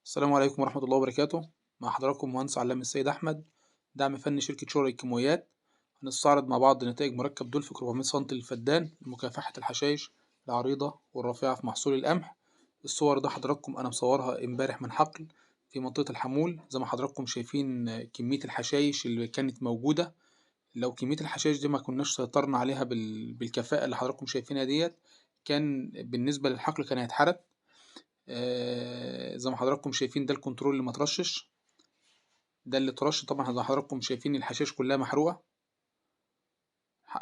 السلام عليكم ورحمة الله وبركاته. مع حضراتكم مهندس علام السيد أحمد، دعم فني شركة شورى للكيماويات. هنستعرض مع بعض نتائج مركب دولفيك 400 سم للفدان لمكافحة الحشائش العريضة والرافعة في محصول القمح. الصور ده حضراتكم أنا مصورها امبارح من حقل في منطقة الحمول. زي ما حضراتكم شايفين كمية الحشائش اللي كانت موجودة، لو كمية الحشائش دي ما كناش سيطرنا عليها بالكفاءة اللي حضراتكم شايفينها ديت، كان بالنسبة للحقل كان هيتحرق. زي ما حضراتكم شايفين ده ال control اللي ما ترشش، ده اللي ترش. طبعا زي حضراتكم شايفين الحشائش كلها محروقة.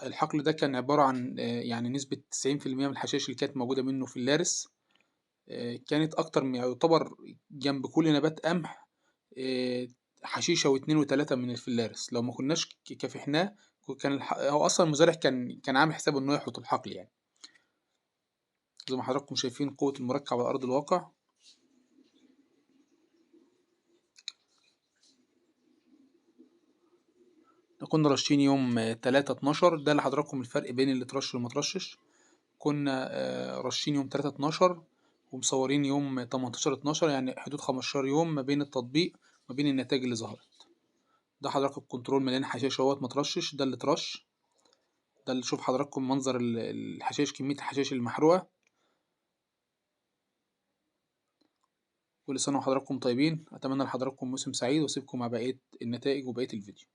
الحقل ده كان عبارة عن نسبة 90% من الحشائش اللي كانت موجودة منه في اللارس، كانت أكتر من، يعتبر جنب كل نبات قمح، حشيشة واتنين وتلاتة من الفلارس. لو ما كناش كافحناه كان هو أصلا المزارع كان عامل حسابه إنه يحرط الحقل. زي ما حضراتكم شايفين قوة المركب على أرض الواقع. كنا رشين يوم 3/12، ده لحضراتكم الفرق بين اللي ترش واللي ما ترشش. كنا رشين يوم 3/12 ومصورين يوم 18/12، يعني حدود 15 يوم ما بين التطبيق وما بين النتائج اللي ظهرت. ده حضراتكم الكنترول مليان حشائش اهوت ما ترشش، ده اللي ترش، ده اللي شوف حضراتكم منظر الحشائش، كمية الحشائش المحروقة. كل سنة وحضراتكم طيبين، أتمنى لحضراتكم موسم سعيد، وأسيبكم مع بقية النتائج وبقية الفيديو.